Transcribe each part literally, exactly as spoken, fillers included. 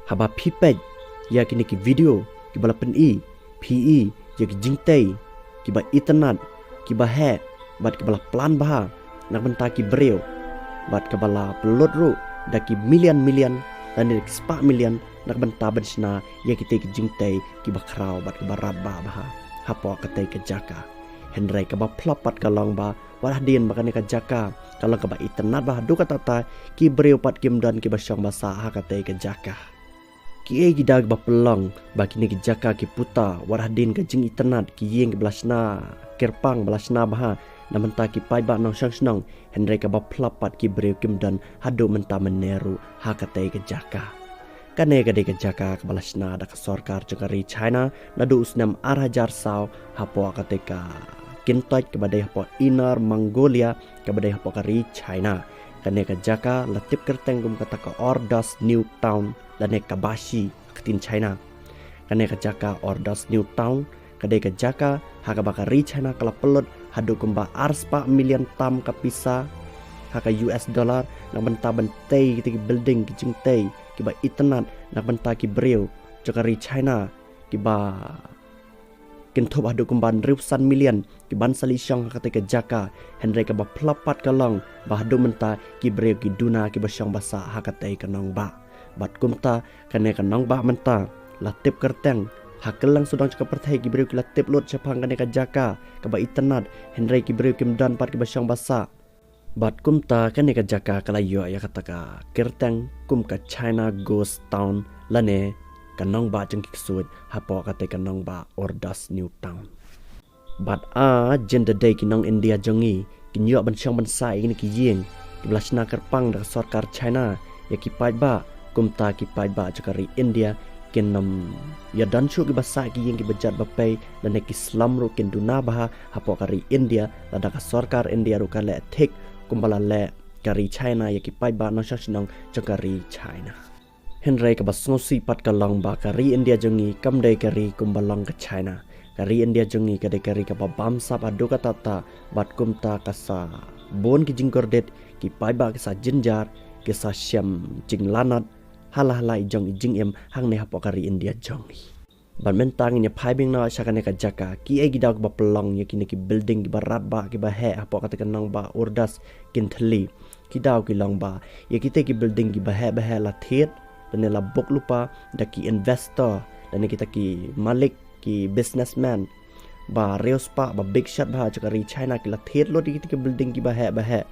Haba phi peit ïa kine ki video kiba la pyni, phi i ïa ki jingtei kiba itynnad, kiba heh bad kiba la plan bha na ka bynta ki briew, bad kaba la pynlut ruh da ki million million lane da ki spah million na ka bynta ban shna ïa kitei ki jingtei kiba khraw bad kiba radbah bha hapoh katei ka jaka. Hynrei kaba phlap pat ka long ba wat hadien ba kane ka jaka ka long kaba itynnad bha haduh katta katta, ki briew pat kim don kiba shong ba sah ha katei ka jaka. Kiei ki daw kiba pynlong ba kine ki jaka ki puta wat hadien ka jingitynnad, ki ïing kiba la shna kyrpang, ba la shna bha na ka bynta ki paidbah nongshong shnong, hynrei kaba phlap pat ki briew kim don haduh mynta mynne ruh ha katei ka jaka. Kane ka dei ka jaka kaba la shna da ka sorkar jong ka ri China naduh u snem ar hajar saw hapoh katei ka kyntoit kaba dei hapoh Inner Mongolia kaba dei hapoh ka ri China. Kane ka jaka la tip kyrteng kum kata ka Ordos New Town lane Kabashi ha ka ktien China. Kane ka jaka Ordos New Town ka dei ka jaka ha kaba ka ri China ka la pynlut haduh kumba ar spah million tam ka pisa ha ka U S dollar na ka bynta ban tei kitei ki building, ki jingtei kiba itynnad na ka bynta ki briew jong ka ri China kiba kynthup haduh kumba hynriewphew san million ki ban sa leit shong ha katei ka jaka, hynrei kaba phlap pat ka long ba haduh mynta ki briew ki duna kiba shong ba sah ha katei ka nongbah. Bad kumta kane ka nongbah mynta la tip kyrteng, ha kylleng sawdong jong ka pyrthei ki briew ki la tip lut shaphang kane ka jaka kaba itynnad, hynrei ki briew kim don pat kiba shong ba sah. Bad kumta kane ka jaka ka la ïoh ïa kata ka kyrteng kum ka China Ghost Town lane ka nongbah jong ki ksuid hapoh katei ka nongbah Ordos New Town. Bad a jin da dei ki nong India jong ngi kin ïoh ban shong ban sah ïa kine ki ïing kiba la shna kyrpang da ka sorkar China ïa ki paidbah, kumta ki paidbah jong ka ri India kin ym ïa don shuh kiba sah ki ïing kiba jot ba pei lane ki slum ruh kin duna bha hapoh ka ri India, lada ka sorkar India ruh ka leh thik kumba la leh ka ri China ïa ki paidbah nongshong shnong jong ka ri China. Hynrei kaba sngewsih pat ka long ba ka ri India jong ngi kam dei ka ri kumba long ka China. Ka ri India jong ngi ka dei ka ri kaba bamsap haduh katta katta, bad kumta ka sa bun ki jingkordit, ki paidbah ki sa jynjar, ki sa shem jinglanot ha la ha la i jong i jingim hangne hapoh ka ri India jong ngi. Bad mynta ngin ïa phai biang noh sha kane ka jaka, kiei ki daw kiba pynlong ïa kine ki building kiba radbah kiba heh hapoh katei ka nongbah Ordos kin thylli. Ki daw ki long ba ïa kitei ki building kiba heh ba heh la thied lane la book lypa da ki investor lane kita ki malik, ki businessman ba riewspah, ba big shot bha jong ka ri China, ki la thied lut ïa kitei ki building kiba heh ba heh.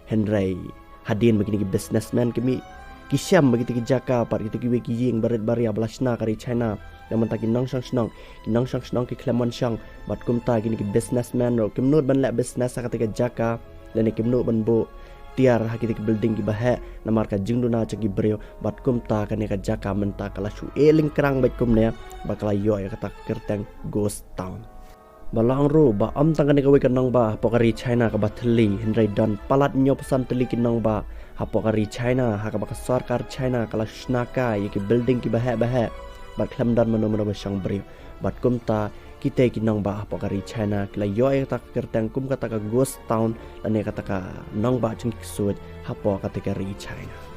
Hynrei hadien ba kine ki businessman ki mih, ki shem ba kitei ki jaka pat, kitei kiwei ki ïing barit baria ba la shna ka ri China na ka bynta ki nongshong shnong, ki nongshong shnong ki khlem wan shong, bad kumta kine ki businessman ruh kim nud ban leh business ha katei ka jaka lane kim nud ban buh tiar ha kitei ki building kiba heh namar ka jingduna jong ki briew. Bad kumta kane ka jaka mynta ka la shu ïeh lyngkrang beit kumne, ba ka la ïoh ïa kata ka kyrteng Ghost Town. Ba long ruh ba ym tang kane kawei ka nongbah hapoh ka ri China kaba thylli, hynrei don palat hynñiewphew san tylli ki nongbah hapoh ka ri China ha kaba ka sorkar China ka la shna kai ïa ki building kiba heh ba heh, bad khlem don mano mano ba shong briew. Bad kumta kitei ki nongbah hapoh ka ri China ki la ïoh ïa kata ka kyrteng kum kata ka Ghost Town lane kata ka nongbah jong ki ksuid hapoh katei ka ri China.